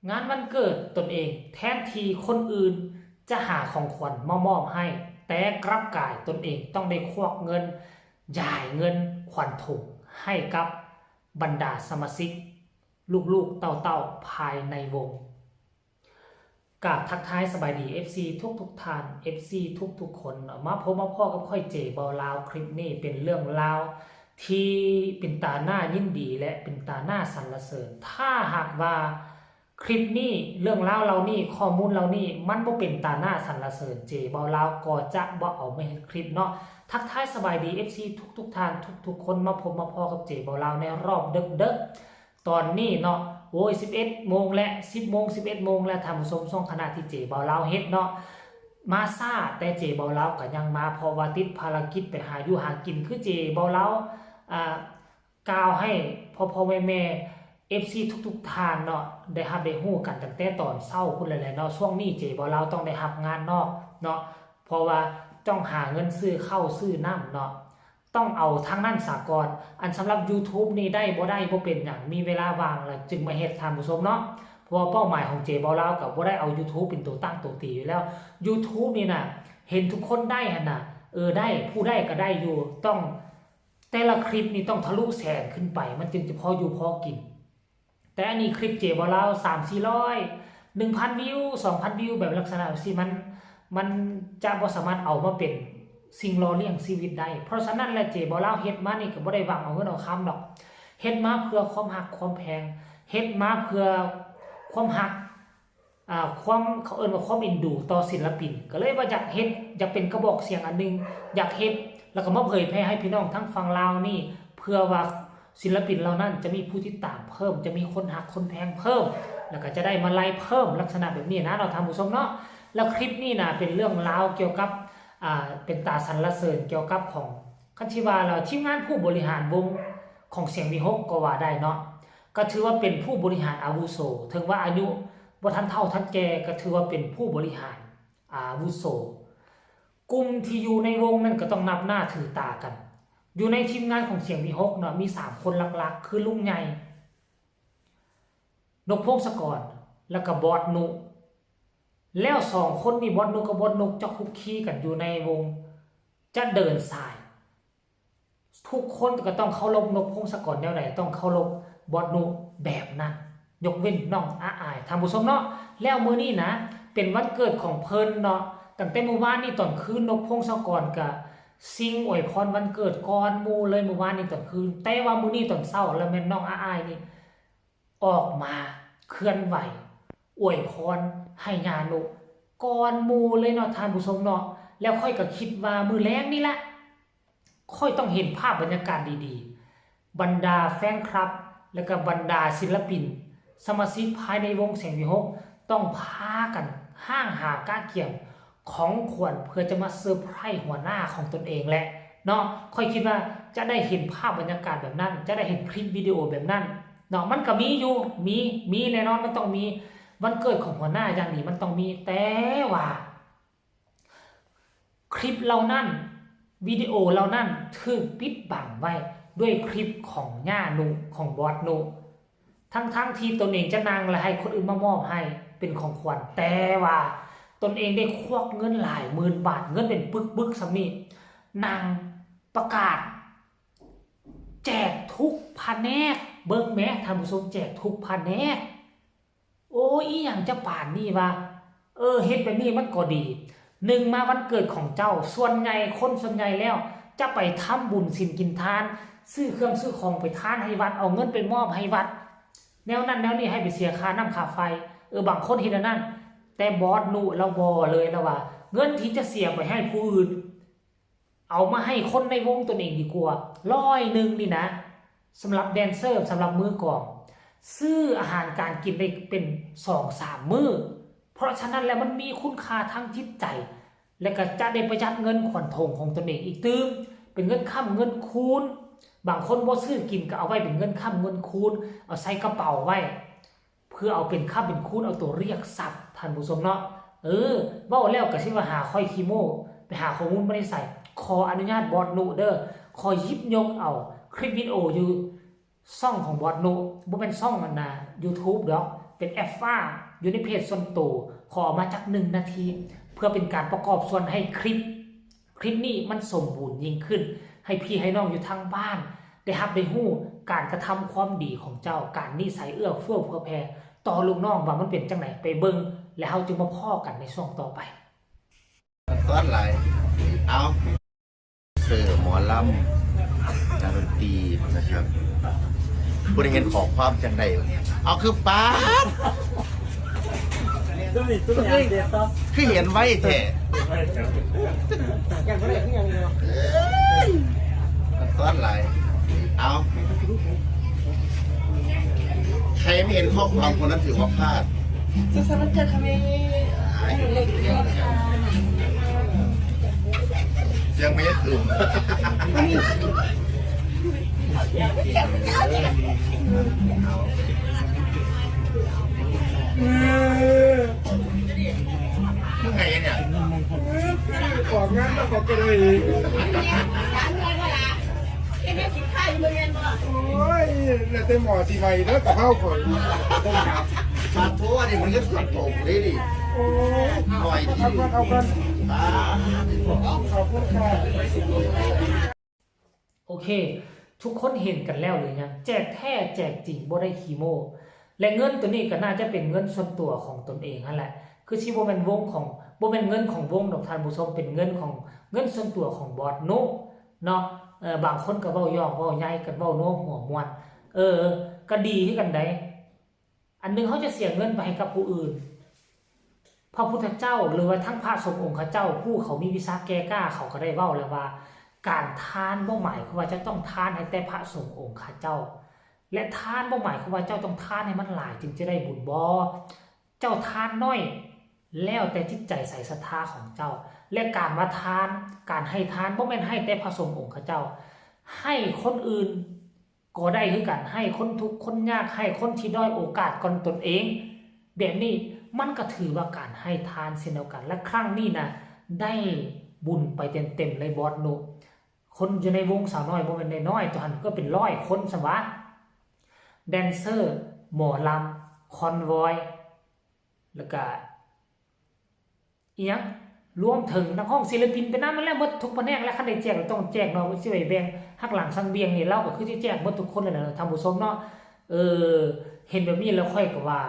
ງານວັນເກີດຕົນເອງ ແທນທີ່ຄົນອື່ນຈະຫາຂອງຂວັນມາມອບໃຫ້, ແຕ່ກັບກາຍຕົນເອງຕ້ອງໄດ້ຄວັກເງິນ, ຢາຍເງິນຂວັນຖົງໃຫ້ກັບບັນດາສະມາຊິກ ລູກໆເຕົ້າໆພາຍໃນວົງ. ກາບທັກທາຍສະບາຍດີ ເອັຟຊີ ທຸກໆທ່ານ, ເອັຟຊີ ທຸກໆຄົນ. ມາພົບມາພໍ້ກັບຂ້ອຍ ເຈ ເບົາລາວ. ຄລິບນີ້ເປັນເລື່ອງລາວທີ່ເປັນຕາໜ້າຍິນດີ ແລະ ເປັນຕາໜ້າສັນລະເສີນ. ຖ້າຫາກວ່າຄລິບນີ້, ເລື່ອງລາວເຫຼົ່ານີ້, ຂໍ້ມູນເຫຼົ່ານີ້ ມັນບໍ່ເປັນຕາໜ້າສັນລະເສີນ, ເຈ ເບົາລາວກໍຈະບໍ່ເອົາມາເຮັດຄລິບເນາະ. ທັກທາຍສະບາຍດີ ເອັຟຊີ ທຸກໆທ່ານ, ທຸກໆຄົນ. ມາພົບມາພໍ້ກັບ ເຈ ເບົາລາວ ໃນຮອບເດິກໆ ຕອນນີ້ເນາະ. ໂອ້ຍ ສິບເອັດໂມງແລ້ວ, ສິບໂມງ ສິບເອັດໂມງແລ້ວທ່ານຜູ້ຊົມ. ຊ່ວງຂະນະທີ່ ເຈ ເບົາລາວ ເຮັດເນາະ ມາຊ້າ, ແຕ່ ເຈ ເບົາລາວ ກໍຍັງມາ, ເພາະວ່າຕິດພາລະກິດໄປຫາຢູ່ຫາກິນ. ຄື ເຈ ເບົາລາວ ອ່າ ກ່າວໃຫ້ພໍ່ໆແມ່ໆ ເອັຟຊີ ທຸກໆທ່ານເນາະ ໄດ້ຮັບໄດ້ຮູ້ກັນຕັ້ງແຕ່ຕອນເຊົ້າພຸ້ນແຫຼະເນາະ. ຊ່ວງນີ້ ເຈ ເບົາລາວ ຕ້ອງໄດ້ຮັບງານນອກເນາະ, ເພາະວ່າຕ້ອງຫາເງິນຊື້ເຂົ້າຊື້ນ້ຳເນາະ, ຕ້ອງເອົາທາງນັ້ນສາກ່ອນ. ອັນສຳລັບ YouTube ນີ້ ໄດ້ບໍ່ໄດ້ບໍ່ເປັນຫຍັງ, ມີເວລາວ່າງແລ້ວຈຶ່ງມາເຮັດ ທ່ານຜູ້ຊົມເນາະ. ເພາະວ່າເປົ້າໝາຍຂອງ ເຈ ເບົາລາວ ກໍບໍ່ໄດ້ເອົາ YouTube ເປັນໂຕຕັ້ງໂຕຕີຢູ່ແລ້ວ. YouTube ນີ້ນະ ເຫັນທຸກຄົນໄດ້ຫັ້ນນະ, ເອີ ໄດ້, ຜູ້ໄດ້ກໍໄດ້ຢູ່, ຕ້ອງ ແຕ່ລະຄລິບນີ້ຕ້ອງທະລຸແສນຂຶ້ນໄປ ມັນຈຶ່ງຈະພໍຢູ່ພໍກິນ. ແຕ່ອັນນີ້ຄລິບ ເຈ ເບົາລາວ ສາມສີ່ຮ້ອຍ ໜຶ່ງພັນວິວ ສອງພັນວິວ ແບບລັກສະນະຈັ່ງຊີ້ ມັນ ມັນຈະບໍ່ສາມາດເອົາມາເປັນສິ່ງຫຼໍ່ລ້ຽງຊີວິດໄດ້. ເພາະສະນັ້ນແຫຼະ ເຈ ເບົາລາວ ເຮັດມານີ້ກໍບໍ່ໄດ້ຫວັງເອົາເງິນເອົາຄຳດອກ, ເຮັດມາເພື່ອຄວາມຮັກຄວາມແພງ, ເຮັດມາເພື່ອຄວາມຮັກ ອ່າ ຄວາມ ເຂົາເອີ້ນວ່າຄວາມເອັນດູຕໍ່ສິນລະປິນ, ກໍເລີຍວ່າຢາກເຮັດ, ຢາກເປັນກະບອກສຽງອັນໜຶ່ງ, ຢາກເຮັດ ແລ້ວກໍມາເຜີຍແຜ່ໃຫ້ພີ່ນ້ອງທາງຝັ່ງລາວນີ້ ເພື່ອວ່າສິນລະປິນເຫຼົ່ານັ້ນຈະມີຜູ້ຕິດຕາມເພີ່ມ, ຈະມີຄົນຮັກຄົນແພງເພີ່ມ, ແລ້ວກໍຈະໄດ້ມາໄລ່ເພີ່ມ ລັກສະນະແບບນີ້ນະເນາະ ທ່ານຜູ້ຊົມເນາະ. ແລ້ວຄລິບນີ້ນະ ເປັນເລື່ອງລາວກ່ຽວກັບ ອ່າ ເປັນຕາສັນລະເສີນກ່ຽວກັບຂອງ ຄັນຊິວ່າແລ້ວ ທີມງານຜູ້ບໍລິຫານວົງຂອງສຽງວິຫົກກໍວ່າໄດ້ເນາະ, ກໍຖືວ່າເປັນຜູ້ບໍລິຫານອາວຸໂສ, ເຖິງວ່າອາຍຸບໍ່ທັນເຖົ້າທັນແກ່ ກໍຖືວ່າເປັນຜູ້ບໍລິຫານອາວຸໂສ. ກຸ່ມທີ່ຢູ່ໃນວົງນັ້ນກໍຕ້ອງນັບໜ້າຖືຕາກັນ. ຢູ່ໃນທີມງານຂອງສຽງວິຫົກເນາະ ມີສາມຄົນຫຼັກໆ ຄືລຸງໃຫຍ່ ນົບ ພົງສະກອນ ແລ້ວກໍບອດນຸ. ແລ້ວສອງຄົນນີ້ ບອດນຸກັບບອດນົກ ຈະຄຸກຄີກັນຢູ່ໃນວົງ, ຈະເດີນສາຍ. ທຸກຄົນກໍຕ້ອງເຄົາລົບນົບ ພົງສະກອນແນວໃດ ຕ້ອງເຄົາລົບບອດນຸແບບນັ້ນ, ຍົກເວັ້ນນ້ອງອາອາຍ ທ່ານຜູ້ຊົມເນາະ. ແລ້ວມື້ນີ້ນະ ເປັນວັນເກີດຂອງເພິ່ນເນາະ, ຕັ້ງແຕ່ມື້ວານນີ້ຕອນຄືນ ນົບ ພົງສະກອນກະຊິງອວຍພອນວັນເກີດກ່ອນໝູ່ເລີຍ ມື້ວານນີ້ຕອນຄືນ. ແຕ່ວ່າມື້ນີ້ຕອນເຊົ້າ ລະແມ່ນນ້ອງອາອາຍນີ້ ອອກມາເຄື່ອນໄຫວອວຍພອນໃຫ້ຍານຸກ່ອນໝູ່ເລີຍເນາະ ທ່ານຜູ້ຊົມເນາະ. ແລ້ວຂ້ອຍກໍຄິດວ່າມື້ແລງນີ້ລະ ຂ້ອຍຕ້ອງເຫັນພາບບັນຍາກາດດີໆ, ບັນດາແຟນຄລັບ ແລະກະບັນດາສິນລະປິນ ສະມາຊິກພາຍໃນວົງແສງວິຫົກ ຕ້ອງພາກັນຫ້າງຫາກະກຽມ ຂອງຂວັນເພື່ອຈະມາເຊີໄພຣສ໌ຫົວໜ້າຂອງຕົນເອງແຫຼະເນາະ. ຂ້ອຍຄິດວ່າຈະໄດ້ເຫັນພາບບັນຍາກາດແບບນັ້ນ, ຈະໄດ້ເຫັນຄລິບວິດີໂອແບບນັ້ນເນາະ. ມັນກໍມີຢູ່, ມີ, ມີແນ່ນອນ, ມັນຕ້ອງມີ. ວັນເກີດຂອງຫົວໜ້າຢ່າງດີມັນຕ້ອງມີ, ແຕ່ວ່າຄລິບເຫຼົ່ານັ້ນ, ວິດີໂອເຫຼົ່ານັ້ນຖືກປິດບັງໄວ້ດ້ວຍຄລິບຂອງຍານຸ, ຂອງບອດນຸ. ທັງໆທີ່ຕົນເອງຈະນັ່ງ ແລະ ໃຫ້ຄົນອື່ນມາມອບໃຫ້ເປັນຂອງຂວັນ, ແຕ່ວ່າຕົນເອງໄດ້ຄວັກເງິນຫຼາຍໝື່ນບາດ, ເງິນເປັນປຶກໆສ່ຳນີ້, ນັ່ງປະກາດແຈກທຸກພະແນກ. ເບິ່ງແມ້ທ່ານຜູ້ຊົມ, ແຈກທຸກພະແນກ. ໂອ້ຍ ອີ່ຫຍັງຈະປານນີ້ວະ? ເອີ ເຮັດແບບນີ້ມັນກໍດີ. ໜຶ່ງມາວັນເກີດຂອງເຈົ້າ, ສ່ວນໃຫຍ່, ຄົນສ່ວນໃຫຍ່ແລ້ວຈະໄປທຳບຸນສິນກິນທານ, ຊື້ເຄື່ອງຊື້ຂອງໄປທານໃຫ້ວັດ, ເອົາເງິນໄປມອບໃຫ້ວັດ, ແນວນັ້ນແນວນີ້, ໃຫ້ໄປເສຍຄ່ານ້ຳຄ່າໄຟ. ເອີ ບາງຄົນເຮັດແນວນັ້ນ, ແຕ່ບອດນຸລາວບໍ່ເລີຍ, ລາວວ່າເງິນທີ່ຈະເສຍໄປໃຫ້ຜູ້ອື່ນ, ເອົາມາໃຫ້ຄົນໃນວົງຕົນເອງດີກວ່າ. ຮ້ອຍໜຶ່ງນີ້ນະ, ສຳລັບແດນເຊີ, ສຳລັບມືກອງ, ຊື້ອາຫານການກິນໄດ້ເປັນສອງສາມມື້. ເພາະສະນັ້ນແລ້ວ ມັນມີຄຸນຄ່າທາງຈິດໃຈ ແລະ ກໍຈະໄດ້ປະຢັດເງິນຂວັນຖົງຂອງຕົນເອງອີກຕື່ມ, ເປັນເງິນຄ້ຳເງິນຄູນ. ບາງຄົນບໍ່ຊື້ກິນ ກໍເອົາໄວ້ເປັນເງິນຄ້ຳເງິນຄູນ, ເອົາໃສ່ກະເປົາໄວ້ ເພື່ອເອົາເປັນຄ້ຳເປັນຄູນ, ເອົາໂຕຮຽກຊັບ, ທ່ານຜູ້ຊົມເນາະ. ເອີ ເວົ້າແລ້ວກໍຊິວ່າຫາຂ້ອຍຂີ້ໂມ້, ໄປຫາຂໍ້ມູນມາແຕ່ໃສ? ຂໍອະນຸຍາດບອດນຸເດີ, ຂໍຫຍິບຍົກເອົາຄລິບວິດີໂອຢູ່ຊ່ອງຂອງບອດນຸ, ບໍ່ແມ່ນຊ່ອງອັນນ່າ YouTube ດອກ, ເປັນແອັບຟ້າຢູ່ໃນເພຈສ່ວນໂຕ ຂໍເອົາມາຈັກໜຶ່ງນາທີ ເພື່ອເປັນການປະກອບສ່ວນໃຫ້ຄລິບ ຄລິບນີ້ມັນສົມບູນຍິ່ງຂຶ້ນ ໃຫ້ພີ່ໃຫ້ນ້ອງຢູ່ທາງບ້ານໄດ້ຮັບໄດ້ຮູ້ການກະທຳຄວາມດີຂອງເຈົ້າ, ການນິໄສເອື້ອເຟື້ອເຜື່ອແຜ່ຕໍ່ລູກນ້ອງວ່າມັນເປັນຈັ່ງໃດ. ໄປເບິ່ງ ແລະ ເຮົາຈຶ່ງມາພໍ້ກັນໃນຊ່ວງຕໍ່ໄປ. ສອນຫຼາຍ ເອົາ ເຊີ ໝໍລຳ ນັກດົນຕີນະຄັບ ບໍ່ໄດ້ເຫັນຂໍ້ຄວາມຈັ່ງໃດ ເອົາ ຄືປາດ ຄືເຫັນໄວແທ້ ເອີຍ ມັນສອນຫຼາຍ ເອົາ ໃຜບໍ່ເຫັນຂໍ້ຄວາມຄົນນັ້ນຖືວ່າພາດ. ສຸກສັນວັນເກີດຄ່ະແມ່. ຍັງບໍ່ໄດ້ຕື່ມ. ມຶງໃຫ້ຫຍັງ? ອອກງານມາກໍໄດ້. ໂອ້ຍ ແລ້ວແຕ່ໝໍຊິໃຫ້ເດີ ກະເພົາຂ້ອຍ. ປາດໂທ ອັນນີ້ມັນເງິນສ່ວນໂຕເດ້ນີ້. ໂອ້ຍ ໜ້ອຍ ເອົາກ່ອນ ເອົາກ່ອນ. ຂອບຄຸນຄ່ະ. ໂອເຄ ທຸກຄົນເຫັນກັນແລ້ວຫຼືຍັງ? ແຈກແທ້ແຈກຈິງ ບໍ່ໄດ້ຂີ້ໂມ້ ແລະ ເງິນໂຕນີ້ກໍໜ້າຈະເປັນເງິນສ່ວນຕົວຂອງຕົນເອງຫັ້ນແຫຼະ ຄືຊິບໍ່ແມ່ນວົງຂອງ ບໍ່ແມ່ນເງິນຂອງວົງດອກທ່ານຜູ້ຊົມ ເປັນເງິນຂອງ ເງິນສ່ວນຕົວຂອງບອດນຸເນາະ. ເອີ ບາງຄົນກໍເວົ້າຢອກເວົ້າໃຫຍ່ກັນ ເວົ້ານົວຫົວມ່ວນ ເອີ ກໍດີຄືກັນໃດ. ອັນໜຶ່ງເຮົາຈະເສຍເງິນໄປໃຫ້ກັບຜູ້ອື່ນ ພະພຸດທະເຈົ້າ ຫຼືວ່າທັງພະສົງອົງຄະເຈົ້າ ຜູ້ເຂົາມີວິຊາແກ່ກ້າ ເຂົາກໍໄດ້ເວົ້າແລ້ວວ່າ ການທານບໍ່ໝາຍຄວາມວ່າເຈົ້າຕ້ອງທານໃຫ້ແຕ່ພະສົງອົງຄະເຈົ້າ ແລະ ທານບໍ່ໝາຍຄວາມວ່າເຈົ້າຕ້ອງທານໃຫ້ມັນຫຼາຍຈຶ່ງຈະໄດ້ບຸນ. ບໍ່, ເຈົ້າທານໜ້ອຍ ແລ້ວແຕ່ຈິດໃຈໃສສັດທາຂອງເຈົ້າ ແລະ ການວ່າທານ ການໃຫ້ທານ ບໍ່ແມ່ນໃຫ້ແຕ່ພະສົງອົງຄະເຈົ້າ ໃຫ້ຄົນອື່ນ ກໍໄດ້ຄືກັນ ໃຫ້ຄົນທຸກຄົນຍາກ ໃຫ້ຄົນທີ່ດ້ອຍໂອກາດກ່ອນຕົນເອງ ແບບນີ້ມັນກໍຖືວ່າການໃຫ້ທານເຊັ່ນດຽວກັນ ແລະ ຄັ້ງນີ້ນະ ໄດ້ບຸນໄປເຕັມໆເລີຍບອດນຸ. ຄົນຢູ່ໃນວົງສາວນ້ອຍບໍ່ແມ່ນນ້ອຍໆ ຕົວຫັ້ນກໍເປັນຮ້ອຍຄົນຊຳຫວາ ແດນເຊີ ໝໍລຳ ຄອນວອຍ ແລ້ວກະ ອີ່ຫຍັງ ລວມເຖິງນັກຮ້ອງ ສິລະປິນໄປນຳຫັ້ນແຫຼະ ໝົດທຸກພະແນກແຫຼະ. ຄັນໄດ້ແຈກກໍຕ້ອງແຈກເນາະ ຊິໄປແບ່ງຫັກຫຼັງສັງບຽງນີ້ ລາວກໍຄືຊິແຈກໝົດທຸກຄົນແຫຼະນະທ່ານຜູ້ຊົມເນາະ. ເອີ ເຫັນແບບນີ້ແລ້ວຂ້ອຍກໍວ່າ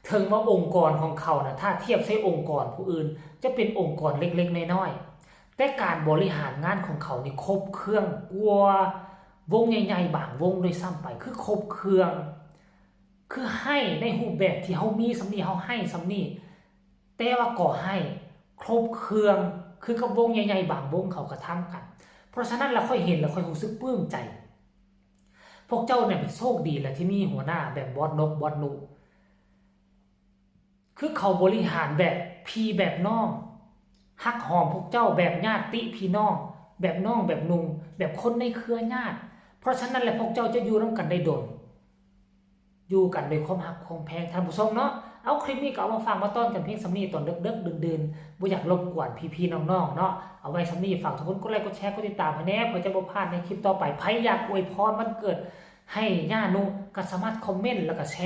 ເຖິງວ່າອົງກອນຂອງເຂົານະ ຖ້າທຽບໃສ່ອົງກອນຜູ້ອື່ນ ຈະເປັນອົງກອນເລັກໆນ້ອຍໆ ແຕ່ການບໍລິຫານງານຂອງເຂົານີ້ຄົບເຄື່ອງກວ່າວົງໃຫຍ່ໆບາງວົງດ້ວຍຊ້ຳໄປ ຄືຄົບເຄື່ອງ ຄືໃຫ້ໃນຮູບແບບທີ່ເຮົາມີສ່ຳນີ້ ເຮົາໃຫ້ສ່ຳນີ້ ແຕ່ວ່າກໍໃຫ້ຄົບເຄື່ອງ ຄືກັບວົງໃຫຍ່ໆບາງວົງເຂົາກະທຳກັນ. ເພາະສະນັ້ນລະຂ້ອຍເຫັນລະຂ້ອຍຮູ້ສຶກປຶ້ມໃຈ ພວກເຈົ້ານີ້ແມ່ນໂຊກດີລະທີ່ມີຫົວໜ້າແບບບອດນົກ ບອດນຸ ຄືເຂົາບໍລິຫານແບບພີ່ແບບນ້ອງ ຮັກຫອມພວກເຈົ້າແບບຍາດຕິພີ່ນ້ອງ ແບບນ້ອງແບບນຸ່ງ ແບບຄົນໃນເຄືອຍາດ. ເພາະສະນັ້ນແຫຼະພວກເຈົ້າຈະຢູ່ນຳກັນໄດ້ດົນ ຢູ່ກັນດ້ວຍຄວາມຮັກຄວາມແພງທ່ານຜູ້ຊົມເນາະ. ເອົາ ຄລິບນີ້ກໍເອົາມາຝາກມາຕ້ອນກັນພຽງສ່ຳນີ້ ຕອນເດິກໆ ດື່ນໆ ບໍ່ຢາກລົບກວນພີ່ໆນ້ອງໆເນາະ. ເອົາໄວ້ສ່ຳນີ້ ຝາກທຸກຄົນກົດໄລກົດແຊ ກົດຕິດຕາມໃຫ້ແດ່ ເພື່ອຈະບໍ່ພາດໃນຄລິບຕໍ່ໄປ. ໃຜຢາກອວຍພອນວັນເກີດໃຫ້ຍ່ານຸ ກໍສາມາດຄອມເມັນ ແລ້ວກໍແຊ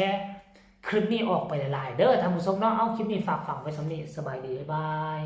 ຄລິບນີ້ອອກໄປຫຼາຍໆເດີທ່ານຜູ້ຊົມເນາະ. ເອົາ ຄລິບນີ້ຝາກຝັງໄວ້ສ່ຳນີ້ ສະບາຍດີ ບາຍບາຍ.